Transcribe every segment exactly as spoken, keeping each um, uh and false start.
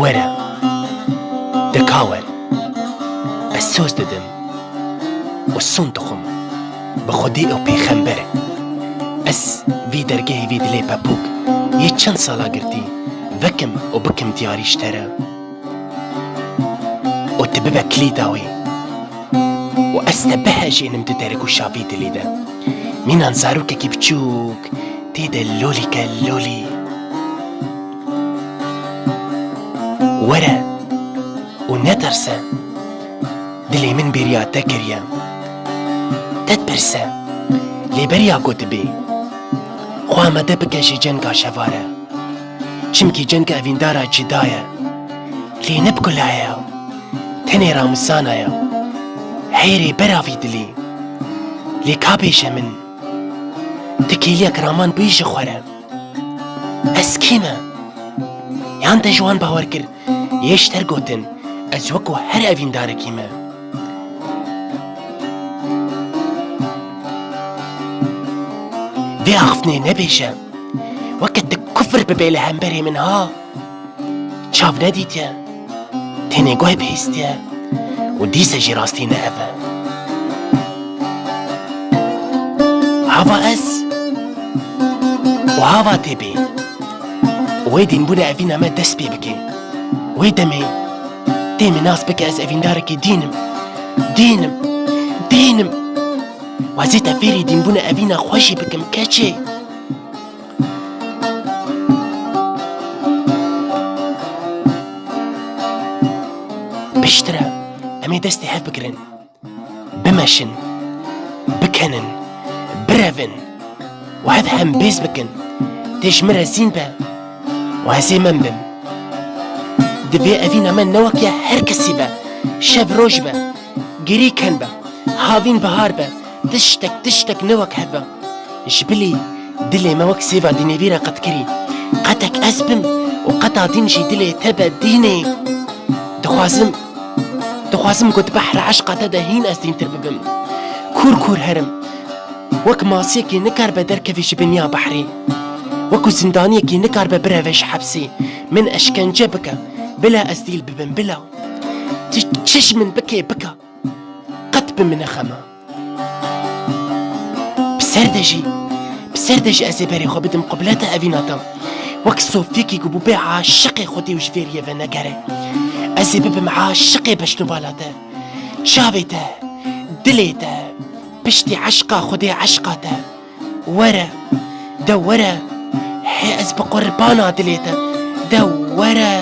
Were, de ka wer. Ez soz didim û son dixwim bi Xwedê û pêxember. Ez vî dergehê vî dilê pepûk yê çend sala girtî vekim û bikim diyarî ji te re. Û tu bibe kilîda wî. Û ez te bihejênim di dergûşa vî dilî de. Mînan zarokekî biçûk tê de lolî ke lolî. Were û netirse, dilê min bêriya te kiriye. Te dipirse, lê beriya ku dibê, xwe amade bike ji cenga şevare. Çimkî cenga evîndara cida ye. Lê ne bi kula ye ya. Tenê ramûsana ye. Heyrê bera vî dilî. Lê ka bêje min, tu kêliyek raman bûyî ji xwe re. Ez kî me? Yan te ji wan bawer kir? Yê ji ter gotin, ez wekû her evîndarekî me. Vê axiftinê nebêje. Weke tu kufir bibê li hemberê min ha. Çav nedîtiye. Tenê guh bihîstiye. Û dîse jî rastî ne ev e. Hava ez û hava tê bê. Û wê dînbûna evîna me dest pê bike. Wê demê tê min nas bike ez evîndarekî dîn im. Dîn im. Dîn im. Wezê te fêrî dînbûna evîna xwe jî bikim keçê. Piştre em ê destê hev bigirin. Bimeşin, bikenin, birevin û hev hembêz bikin. Tê ji min re zîn be û ez ê min bim. Divê evîna me ne wek ya her kesî be, şev roj be, girî ken be, havîn bihar be, tiştek tiştek ne wek hev be. Ji bilî dilê me wek sêva dînê vî re qet kirî. Qetek ez bim û qeta dîn jî dilê te be dînê. Dixwazim, dixwazim ku di behra eşqa te de hîn ez dîntir bibim. Kûr kûr herim. Wek masiyekî nikaribe derkeve ji binya behrê. Wekû zindaniyekî nikaribe bireve ji hepsê. Min eşkence bike. Bila ez dîl bibim, bila. Tu çi ji min bikê, bike. Qet bi min nexema. Bi ser de jî, bi ser de jî ez ê berê xwe bidim qibleta evîna te. Wek sofyekî ku bûbe aşiqê Xwedê û ji vê riyê venegere. Ez ê bibim aşiqê beşnûbala te. Çavê te, dilê te, piştî eşqa Xwedê eşqa te. Were, de were, hê ez bi qurbana dilê te. De were,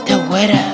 de were.